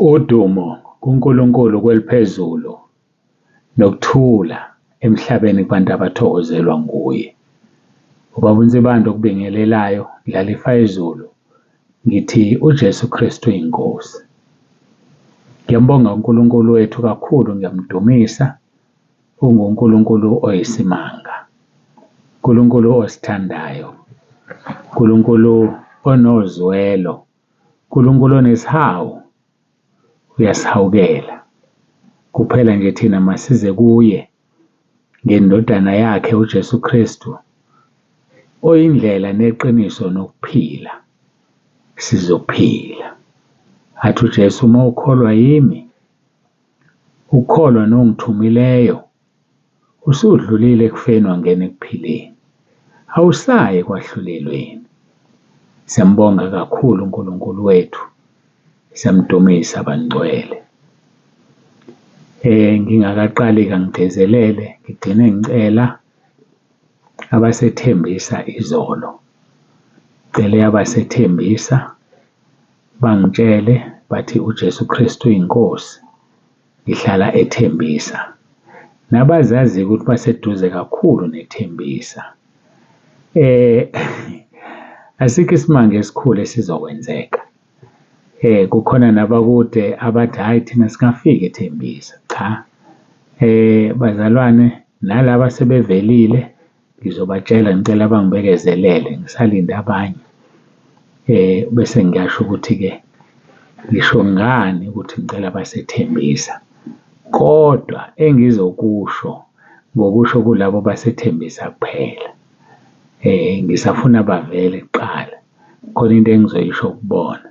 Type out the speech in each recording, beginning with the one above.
Udumo kuNkulunkulu kweliphezulu nokuthula emhlabeni kubantu abathokozelwa nguye. Ubaba uNsibande okubingelelayo, Ndlalifa yezulu, ngithi uJesu Kristu uyinkosi. Ngiyambonga uNkulunkulu wethu kakhulu, ngiyamdumisa, unguNkulunkulu oyisimanga, uNkulunkulu osithandayo, uNkulunkulu onozwelo, uNkulunkulu onesihawu, uyasihawukela. Kuphela nje thina masize kuye ngendodana yakhe uJesu Kristu oyindlela neqiniso nokuphila, sizophila. Athi uJesu uma ukholwa yimi, ukholwa nongithumileyo, usudlulile ekufeni wangena ekuphileni, awusayi ekwahlulelweni. Siyambonga kakhulu uNkulunkulu wethu, siyamdumisa bangcwele. Ngingakaqali kangigcizelele, ngigcine ngicela abasethembisa izolo, ngicele abasethembisa bangitshele bathi uJesu Kristu uyinkosi, ngihlala eThembisa. Nabazaziyo ukuthi baseduze kakhulu neThembisa. Asikho isimanga esikhulu esizokwenzeka. Kukhona nabakude abathi hhayi thina singafika eThembisa. Cha, bazalwane nalaba asebevelile ngizobatshela ngicela bangibekezelele ngisalinde abanye. Bese ngiyasho ukuthi-ke ngisho ngani ukuthi ngicela abaseThembisa kodwa engizokusho ngokusho kulabo baseThembisa kuphela. Ngisafuna bavele kuqala khona into engizoyisho kubona.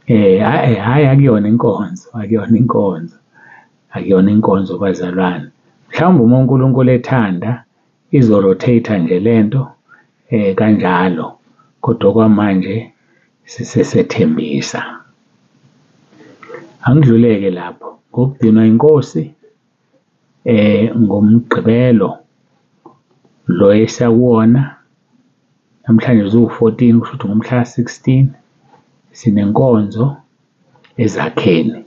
Hhayi akuyona inkonzo, akuyona inkonzo, akuyona inkonzo bazalwane. Mhlawumbe uma uNkulunkulu ethanda izo-rotate-a nje lento kanjalo kodwa okwamanje siseseThembisa. Angidlule-ke lapho ngokudinwa inkosi ngoMgqibelo lo esiya kuwona, namhlanje ziwu-14 kushuthi ngomhla ka-16 sinenkonzo eZakheni.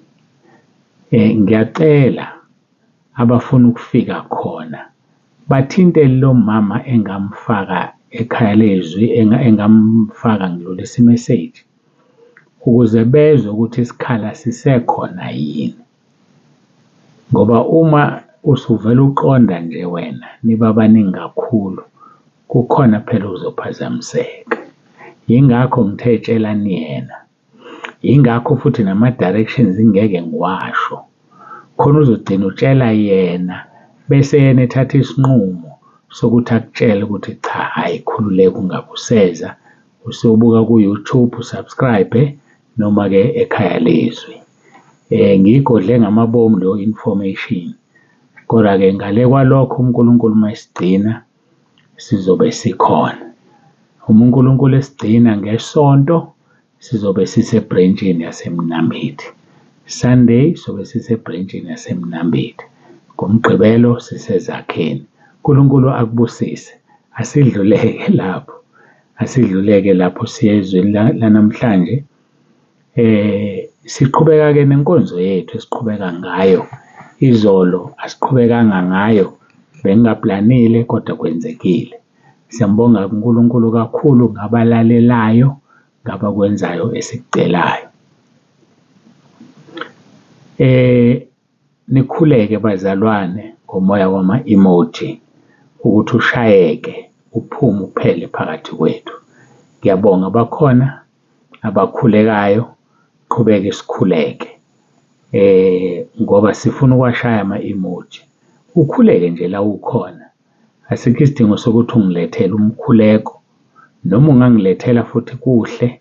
Ngiyacela abafuna ukufika khona bathinte lo mama engamfaka ekhaya lezwi, engamfaka ngidlulisa imeseji ukuze bezwe ukuthi isikhala sisekhona yini. Ngoba uma usuvele uqonda nje wena niba baningi kakhulu, kukhona phela okuzophazamiseka. Yingakho ngithe tshelani yena, yingakho futhi nama-directions ngingeke ngiwasho khona uzogcina utshela yena bese yena ethatha isinqumo sokuthi akutshele ukuthi cha, hhayi khululeka ungabe useza, usubuka ku-YouTube u-subscribe-e noma-ke ekhaya lezwi. Ngiyigodle ngamabomu leyo information kodwa-ke ngale kwalokho uNkulunkulu mayesigcina sizobe sikhona. Uma uNkulunkulu esigcina ngeSonto sizobe sisebhrentshini yaseMnambithi, Sunday sobe sisebhrentshini yaseMnambithi, ngoMgqibelo siseZakheni. uNkulunkulu akubusise, asidluleke lapho, asidluleke lapho siye ezweni lanamhlanje. Siqhubeka-ke nenkonzo yethu esiqhubeka ngayo, izolo asiqhubekanga ngayo bengingaplanile kodwa kwenzekile. Siyambonga uNkulunkulu kakhulu ngabalalelayo, ngabakwenzayo esikucelayo. Nikhuleke bazalwane ngomoya wama-emoji ukuthi ushayeke uphume uphele phakathi kwethu. Ngiyabonga bakhona abakhulekayo, qhubeke sikhuleke ngoba sifuna ukuwashaya ama-emoji. Ukhuleke nje la ukhona, asikho isidingo sokuthi ungilethele umkhuleko noma ungangilethela futhi kuhle,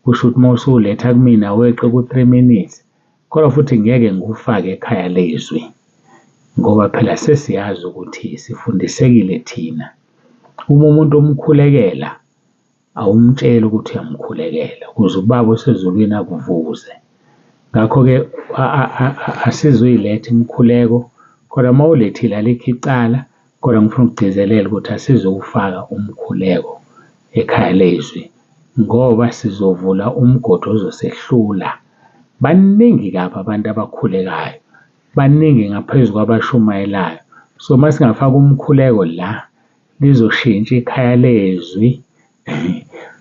kusho ukuthi mawusuwuletha kumina aweqi ku-three minutes kodwa futhi ngeke ngiwufake ekhaya lezwi ngoba phela sesiyazi ukuthi sifundisekile thina. Uma umuntu umkhulekela awumtsheli ukuthi uyamkhulekela ukuze ubaba osezulwini akuvuze. Ngakho-ke asizuyiletha imikhuleko kodwa uma uwulethile alikho icala kodwa ngifuna ukugcizelela ukuthi asizuwufaka umkhuleko ekhaya lezwi ngoba sizovula umgodi ozosehlula. Baningi kabi abantu abakhulekayo, baningi ngaphezu kwabashumayelayo. So masingafaka umkhuleko la, lizoshintsha ikhaya lezwi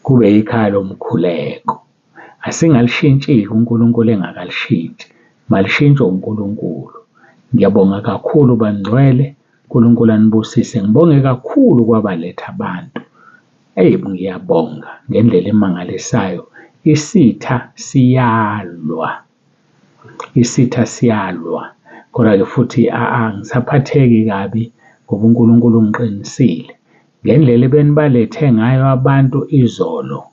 kube ikhaya lomkhuleko. Asingalishintshi-ke uNkulunkulu engakalishintshi, malishintshwe uNkulunkulu. Ngiyabonga kakhulu bangcwele, uNkulunkulu anibusise. Ngibonge kakhulu kwabaletha abantu. Eyi, ngiyabonga ngendlela emangalisayo. Isitha siyalwa, isitha siyalwa kodwa-ke futhi angisaphatheki kabi ngoba uNkulunkulu ungiqinisile. Ngendlela ebenibalethe ngayo abantu izolo,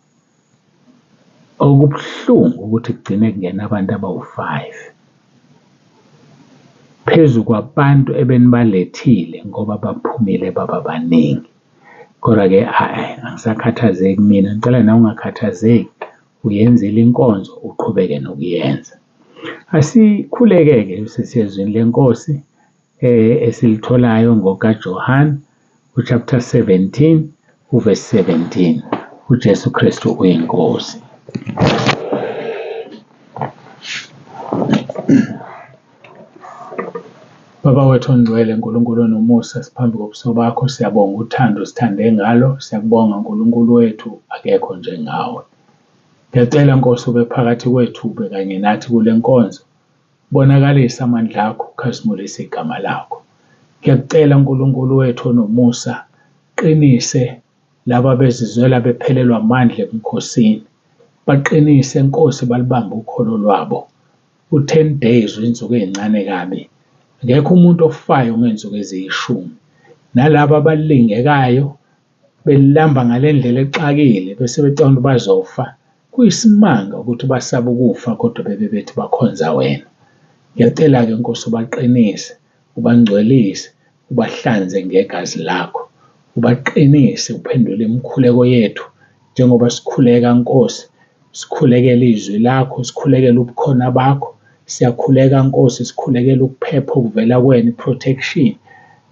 okubuhlungu ukuthi kugcine kungena abantu abawu-five phezu kwabantu ebenibalethile ngoba baphumile baba baningi. Kodwa-ke angisakhathazeki mina, ngicela nawe ungakhathazeki, uyenzile inkonzo uqhubeke nokuyenza. Asikhuleke-ke sisezwini leNkosi esilitholayo ngokaJohane u-chapter 17 u-verse 17. UJesu Kristu uyiNkosi. Baba wethu ongcwele, Nkulunkulu onomusa, siphambi kobuso bakho, siyabonga uthando osithande ngalo, siyakubonga Nkulunkulu wethu, akekho njengawe. Ngiyacela Nkosi ube phakathi kwethu, ube kanye nathi kule nkonzo. Bonakalisa amandla akho, ukhazimulise igama lakho. Ngiyakucela Nkulunkulu wethu onomusa, qinise laba abezizwela bephelelwa amandla ebukhosini. Baqinise Nkosi, balibambe ukholo lwabo. U-10 days insuku ey'ncane kabi. Akekho umuntu ofayo ngey'nsuku eziyishumi. Nalaba abalingekayo belamba ngale ndlela exakile bese becabanga ukuthi bazofa, kuyisimanga ukuthi basaba ukufa kodwa bebe bethi bakhonza wena. Ngiyacela-ke Nkosi ubaqinise, ubangcwelise, ubahlanze ngegazi lakho. Ubaqinise, uphendule imikhuleko yethu njengoba sikhuleka Nkosi, sikhulekela izwi lakho, sikhulekela ubukhona bakho. Siyakhuleka Nkosi, sikhulekela ukuphepha okuvela kuwena, i-protection.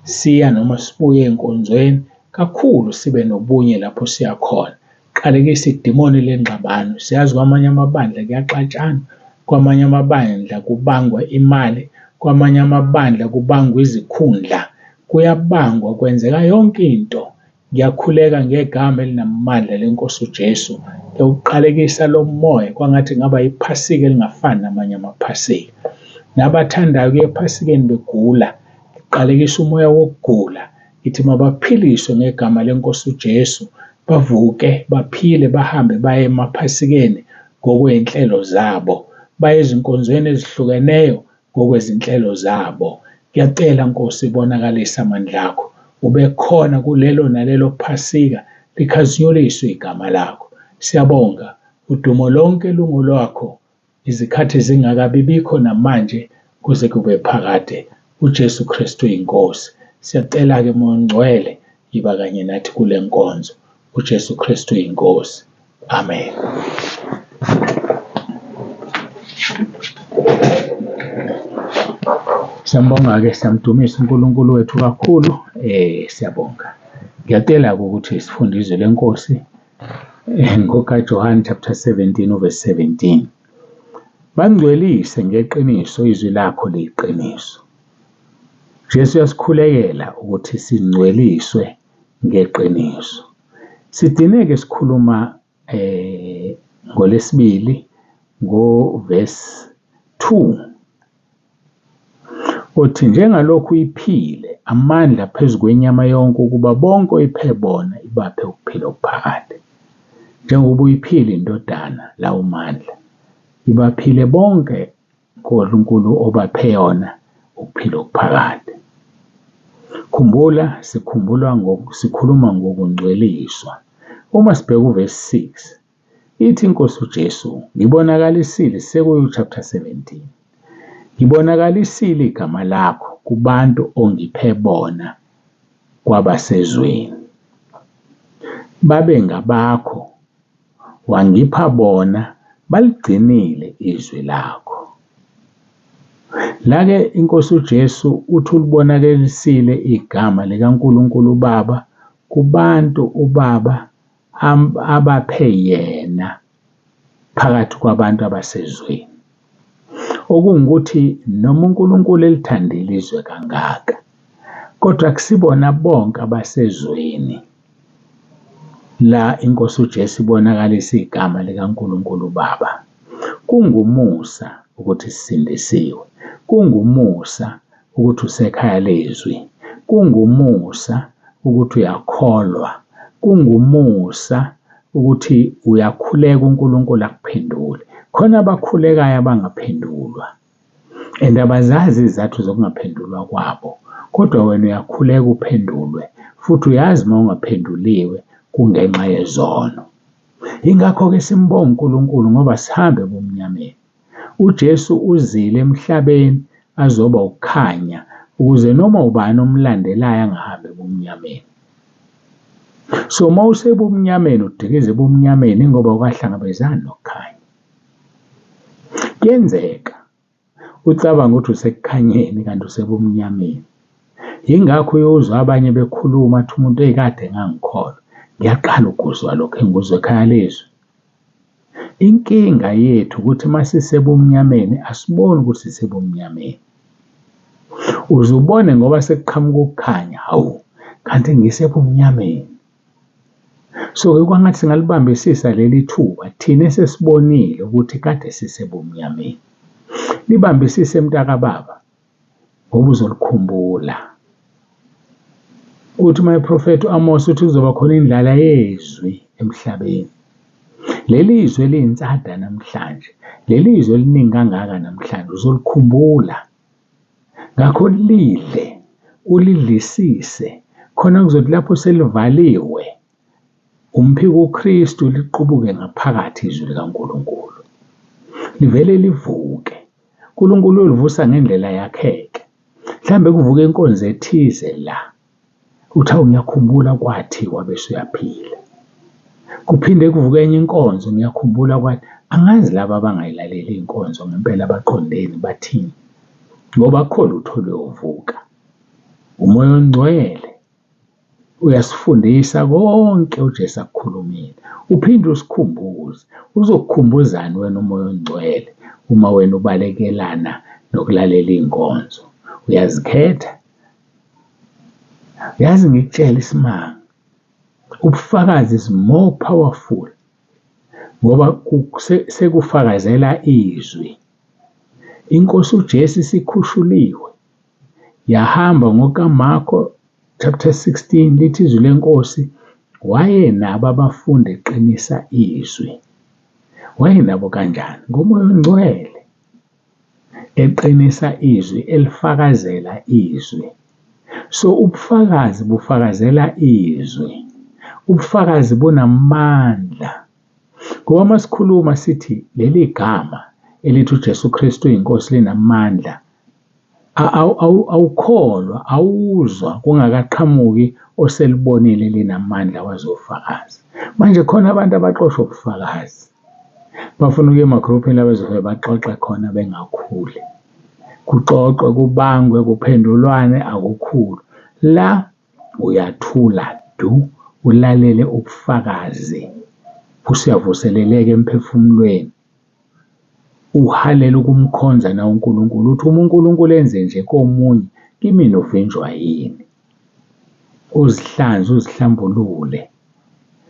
Siya noma sibuye ey'nkonzweni kakhulu sibe nobunye lapho siya khona. Qalekisa idimoni lengxabano. Siyazi kwamanye amabandla kuyaxatshanwa, kwamanye amabandla kubangwa imali, kwamanye amabandla kubangwa izikhundla, kuyabangwa kwenzeka yonke into. Ngiyakhuleka ngegama elinamandla lenkosi uJesu, ngiyawuqalekisa lo moya kwangathi kungaba iphasika elingafani namanye amaphasika. Nabathandayo kuya ephasikeni begula, ngiqalekisa umoya wokugula, ngithi mabaphiliswe ngegama lenkosi uJesu, bavuke baphile bahambe baye emaphasikeni ngokwey'nhlelo zabo, baye ezinkonzweni ezihlukeneyo ngokwezinhlelo zabo. Ngiyacela Nkosi, bonakalisa amandla akho, ube khona kulelo nalelo Phasika, likhazinyuliswe igama lakho. Siyabonga, udumo lonke lungolwakho, izikhathi zingakabi bikho namanje kuze kube phakade. uJesu Kristu iNkosi. Siyacela-ke Moya oNgcwele, yiba kanye nathi kule nkonzo. uJesu Kristu iNkosi. Amen. Siyambonga-ke, siyamdumisa uNkulunkulu wethu kakhulu. Siyabonga. Ngiyacela-ke ukuthi sifunde izwi lenkosi ngokaJohane chapter 17 uverse 17. Bangcwelise ngeqiniso, izwi lakho liyiqiniso. Jesu uyasikhulekela ukuthi singcweliswe ngeqiniso. Sigcine-ke sikhuluma ngoLwesibili ngo-verse 2 uthi njengalokhu uyiphile amandla phezu kwenyama yonke ukuba bonke oyiphe bona ibaphe ukuphila okuphakade. Njengoba uyiphile indodana lawo mandla, ibaphile bonke uNkulunkulu obaphe yona ukuphila okuphakade. Khumbula sikhumbula sikhuluma ngokungcweliswa. Uma sibheka uvesi 6 ithi inkosi uJesu ngibonakalisile sekuyu chapter 17. Ngibonakalisile igama lakho kubantu ongiphe bona kwabasezweni. Babe ngabakho wangipha bona baligcinile izwi lakho. La-ke inkosi uJesu uthi ulibonakalisile igama likaNkulunkulu uBaba kubantu uBaba abaphe yena phakathi kwabantu abasezweni. Okungukuthi noma uNkulunkulu elithandile izwe kangaka, kodwa akusibona bonke abasezweni la inkosi uJesu ibonakalisa igama likaNkulunkulu uBaba. Kungumusa ukuthi sisindisiwe, kungumusa ukuthi usekhaya lezwi, kungumusa ukuthi uyakholwa, kungumusa ukuthi uyakhuleka uNkulunkulu akuphendule. Khona abakhulekayo abangaphendulwa and abazazi izizathu zokungaphendulwa kwabo, kodwa wena uyakhuleka uphendulwe futhi uyazi uma ungaphenduliwe kungenxa yezono. Yingakho-ke simbonga uNkulunkulu ngoba sihambe ebumnyameni. UJesu uzile emhlabeni azoba ukukhanya ukuze noma ubani omlandelayo angahambi ebumnyameni. So uma usebumnyameni udikiza ebumnyameni ingoba awukahlangabezani nokukhanya. Kuyenzeka ucabange ukuthi usekukhanyeni kanti usebumnyameni. Yingakho uyozwa abanye bekhuluma athi umuntu eyi kade ngangikholwa, ngiyaqala ukuzwa lokhu engikuzwa ekhaya lezwi. Inkinga yethu ukuthi uma sisebumnyameni asiboni ukuthi sisebumnyameni. Uze ubone ngoba sekuqhamuka ukukhanya, hawu kanti ngisebumnyameni. So-ke kwangathi singalibambisisa leli thuba thina esesibonile ukuthi kade sisebumnyameni. Libambisise mntakababa ngoba uzolikhumbula. Uthi uma iprofethi u-Amos uthi kuzoba khona indlala yezwi emhlabeni. Leli zwi eliyinsada namhlanje, leli zwi eliningi kangaka namhlanje uzolikhumbula. Ngakho lidle, ulidlisise khona kuzothi lapho selivaliwe umphiko uKristu liqubuke ngaphakathi izwi likaNkulunkulu. Livele livuke. uNkulunkulu uyolivusa ngendlela yakhe-ke. Mhlawumbe kuvuke inkonzo ethize la. Uthi awu ngiyakhumbula kwathiwa bese uyaphila. Kuphinde kuvuke enye inkonzo ngiyakhumbula kwathi angazi laba abangayilaleli iy'nkonzo ngempela baqondeni bathini. Ngoba akukho lutho oluyovuka. Umoya ongcwele uyasifundisa konke uJesu akukhulumile. Uphinde usikhumbuze. Uzokukhumbuzani wena umoya ongcwele uma wena ubalekelana nokulalela iy'nkonzo? Uyazikhetha. Yazi ngikutshele isimanga, ubufakazi is more powerful ngoba sekufakazela izwi. Inkosi uJesu isikhushuliwe yahamba ngokukaMarko chapter 16 lithi izwi lenkosi wayenabo abafundi eqinisa izwi. Wayenabo kanjani? Ngomoya ongcwele eqinisa izwi elifakazela izwi. So ubufakazi bufakazela izwi. Ubufakazi bunamandla. Ngoba uma sikhuluma sithi leli gama elithi uJesu Kristu uyinkosi linamandla, awukholwa, awuzwa kungakaqhamuki oselibonile linamandla wazofakaza. Manje khona abantu abaxoshwa ubufakazi. Bafuna ukuya emagruphini la bezofike baxoxe khona bengakhuli. Kuxoxwe, kubangwe, kuphendulwane akukhulwa. La uyathula du ulalele ubufakazi usuyavuseleleka emphefumulweni uhalela ukumkhonza na uNkulunkulu uthi uma uNkulunkulu enze nje komunye kimina uvinjwa yini uzihlanze uzihlambulule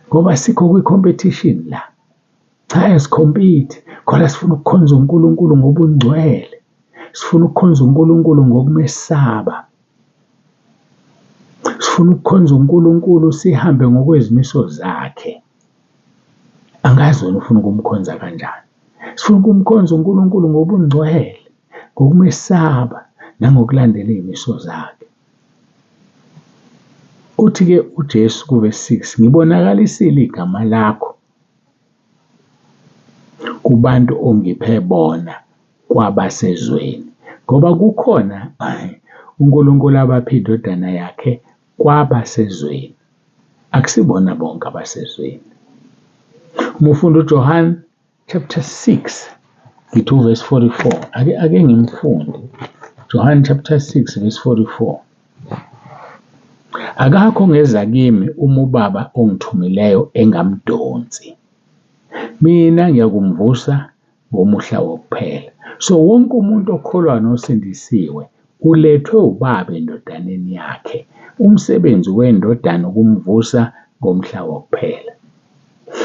ngoba sikho kwi-competition la cha asikhompiti khona sifuna ukukhonza uNkulunkulu ngobungcwele sifuna ukukhonza uNkulunkulu ngokumesaba Sifuna ukukhonza uNkulunkulu sihambe ngokwezimiso zakhe. Angazi wena ufuna ukumkhonza kanjani. Sifuna ukumkhonza uNkulunkulu ngobungcwele, ngokumesaba nangokulandela iy'miso zakhe. Uthi-ke uJesu kuvesi 6, ngibonakalisile igama lakho kubantu ongiphe bona kwabasezweni ngoba kukhona uNkulunkulu abapha indodana yakhe kwabasezweni akusibona bonke abasezweni. Uma ufunda uJohane chapter 6 ngithi uverse 44 ake ngimfunde John chapter 6 verse 44 Akakho ongeza kimi uma uBaba ongithumileyo engamdonsi. Mina ngiyakumvusa ngomuhla wokuphela. So wonke umuntu okholwa nosindisiwe ulethwe uBaba endodaneni yakhe. Umsebenzi wendodana ukumvusa ngomhla wokuphela.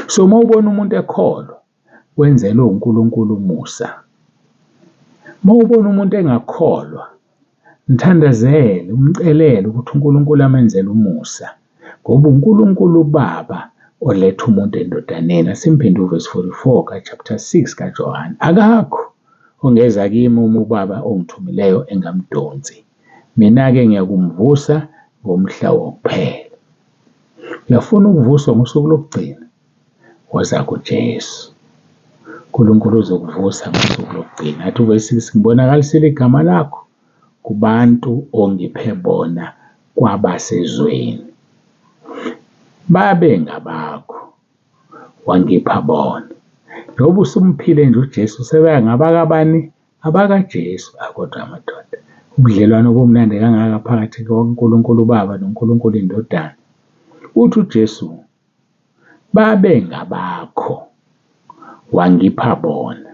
So uma ubona umuntu ekholwa, wenzelwe uNkulunkulu umusa. Uma ubona umuntu engakholwa, mthandazele, umcelele ukuthi uNkulunkulu amenzele umusa ngoba uNkulunkulu uBaba oletha umuntu endodaneni. Asimphinde uvesi 44 ka-chapter 6 kaJohane. Akakho ongeza kimi uma uBaba ongithumileyo engamdonsi. Mina-ke ngiyakumvusa ngomhla wokuphela. Uyafuna ukuvuswa ngosuku lokugcina? Woza kuJesu. uNkulunkulu uzokuvusa ngosuku lokugcina. Athi uvesi 6, ngibonakalisile igama lakho kubantu ongiphe bona kwabasezweni. Babe ngabakho, wangipha bona. Njengoba usumphile nje uJesu sebengabakabani? AbakaJesu. Ah, kodwa amadoda, ubudlelwano obumnandi kangaka phakathi koNkulunkulu uBaba noNkulunkulu iNdodana. Uthi uJesu, babe ngabakho, wangipha bona,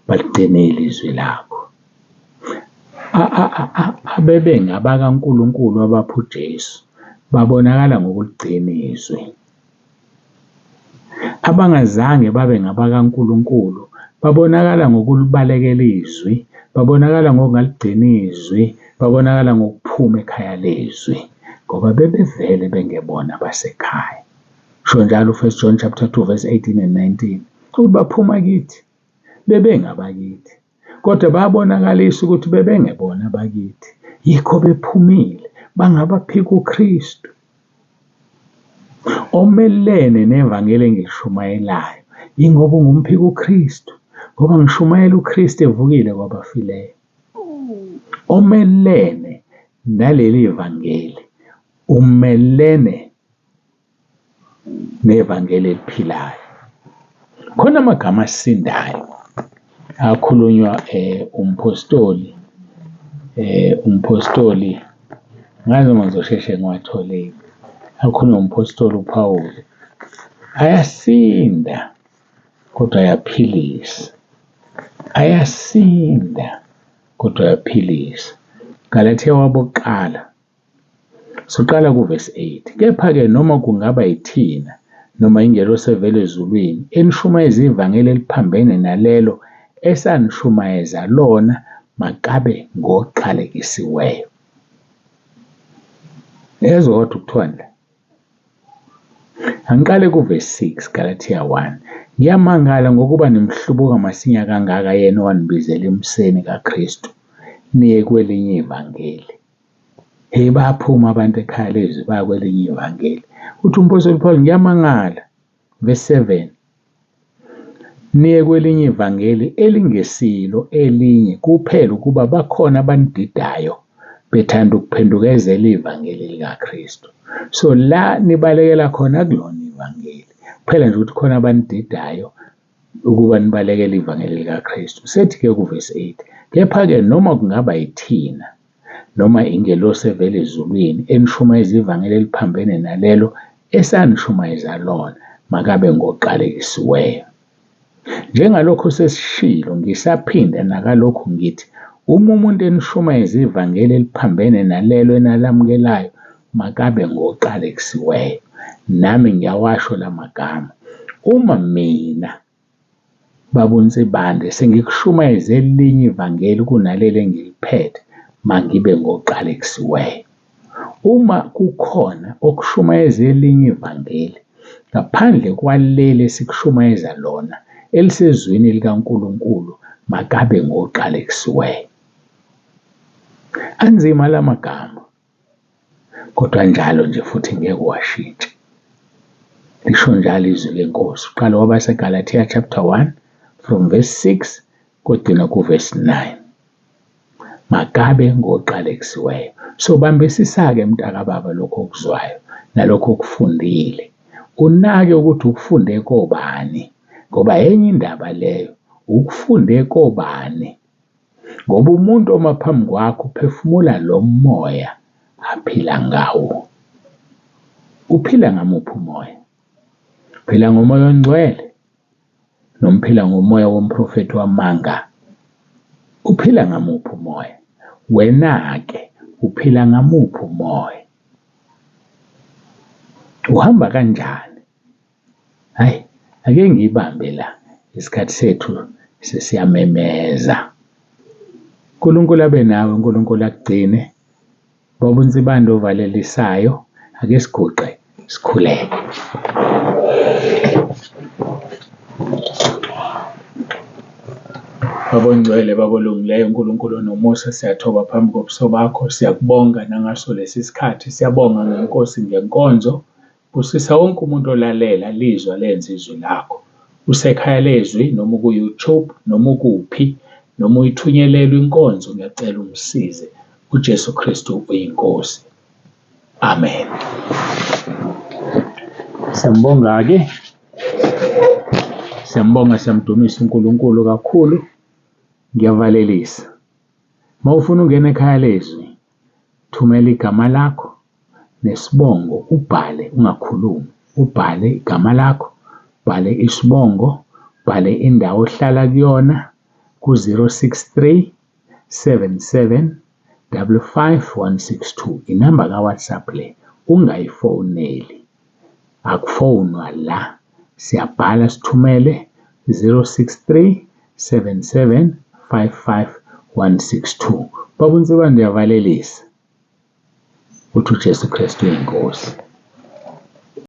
baligcinile izwi lakho. Abebe ngabakaNkulunkulu abapha uJesu babonakala ngokuligcina izwi. Abangazange babe ngabakaNkulunkulu babonakala ngokulibalekela izwi, babonakala ngokungaligcini izwi, babonakala ngokuphuma ekhaya lezwi ngoba bebevele bengebona abasekhaya. Usho njalo uFirst John chapter 2 verse 18 and 19 ukuthi baphuma kithi bebengabakithi kodwa babonakalisa ukuthi bebengebona abakithi, yikho bephumile bangabaphika uKristu. Omelene nevangeli engilishumayelayo yingoba ungumphika uKristu, ngoba ngishumayela uKristu evukile kwabafileyo. Omelene naleli vangeli umelene nevangeli eliphilayo. Khona amagama asindayo akhulunywa umphostoli umphostoli ngazi noma ngizosheshe ngiwathole akhulunywa umphostoli uPawulu ayasinda kodwa ayaphilisa, ayasinda kodwa ayaphilisa. Galathiya wabokuqala Siqala kuvesi 8. Kepha-ke noma kungaba yithina noma ingelosi evela ezulwini enishumayeza ivangeli eliphambene nalelo esanishumayeza lona, makabe ngoqalekisiweyo. Yezwa kodwa kuthiwani la? Angiqale kuvesi 6 Galathiya 1. Ngiyamangala ngokuba nimhlubuka masinya kangaka yena owanibizela emseni kaKristu niye kwelinye ivangeli. Hey, bayaphuma abantu ekhaya lezwi baya kwelinye ivangeli. Uthi uMphostoli Paul, ngiyamangala, verse 7, niye kwelinye ivangeli elingesilo elinye kuphela ukuba bakhona abanididayo bethanda ukuphendukezela ivangeli likaKristu. So la nibalekela khona kulona ivangeli kuphela nje ukuthi khona abanididayo ukuba nibalekele ivangeli likaKristu. Sethi-ke kuvesi 8, kepha-ke noma kungaba yithina noma ingelosi evela ezulwini enishumayeza ivangeli eliphambene nalelo esanishumayeza lona, makabe ngoqalekisiweyo. Njengalokhu sesishilo, ngisaphinda nakalokhu ngithi, uma umuntu enishumayeza ivangeli eliphambene nalelo enalamukelayo, makabe ngoqalekisiweyo. Nami ngiyawasho la magama. Uma mina Baba uNsibande, sengikushumayeze elinye ivangeli kunaleli engiliphethe, mangibe ngoqalekisiweyo. Uma kukhona okushumayeza elinye ivangeli ngaphandle kwaleli esikushumayeza lona elisezwini likaNkulunkulu, makabe ngoqalekisiweyo. Anzima la magama. Kodwa njalo nje futhi ngeke uwashintshe. Lisho njalo izwi lenkosi. Uqala kwabaseGalathiya chapter 1 from verse 6 kogcina kuverse 9. Makabe ngoqalekisiweyo. So bambisisa-ke mntakababa lokho okuzwayo nalokho okufundile. Unake ukuthi ukufunde kobani ngoba enye indaba leyo, ukufunde kobani. Ngoba umuntu oma phambi kwakho uphefumula lo moya aphila ngawo. Uphila ngamuphi umoya? Uphila ngomoya ongcwele noma uphila ngomoya womprofethi wamanga? Uphila ngamuphi umoya? Wena-ke uphila ngamuphi umoya? Uhamba kanjani? Hhayi, ake ngiyibambe la, isikhathi sethu sesiyamemeza. UNkulunkulu abe nawe, uNkulunkulu akugcine. Baba uNsibande ovalelisayo, ake siguqe sikhuleke. Baba ongcwele, Baba olungileyo, uNkulunkulu onomusa, siyathoba phambi kobuso bakho, siyakubonga nangaso lesi sikhathi, siyabonga ngeNkosi ngenkonzo. Busisa wonke umuntu olalela lizwa lenze izwi lakho. Usekhaya lezwi noma uku-YouTube noma ukuphi noma uyithunyelelwe inkonzo, ngiyacela umsize. UJesu Kristu uyiNkosi. Amen. Siyambonga-ke, siyambonga, siyamdumisa uNkulunkulu kakhulu. Ngiyavalelisa. Uma ufuna ungena ekhaya lezwi, thumela igama lakho nesibongo ubhale ungakhulumi, ubhale igama lakho, ubhale isibongo, ubhale indawo ohlala kuyona ku-063 77 55 162. Inamba ka-WhatsApp le, ungayifoneli, akufonwa la, siyabhala sithumele 063 77 55 162. Baba uNsibande uyavalelisa, uthi uJesu Kristu uyinkosi.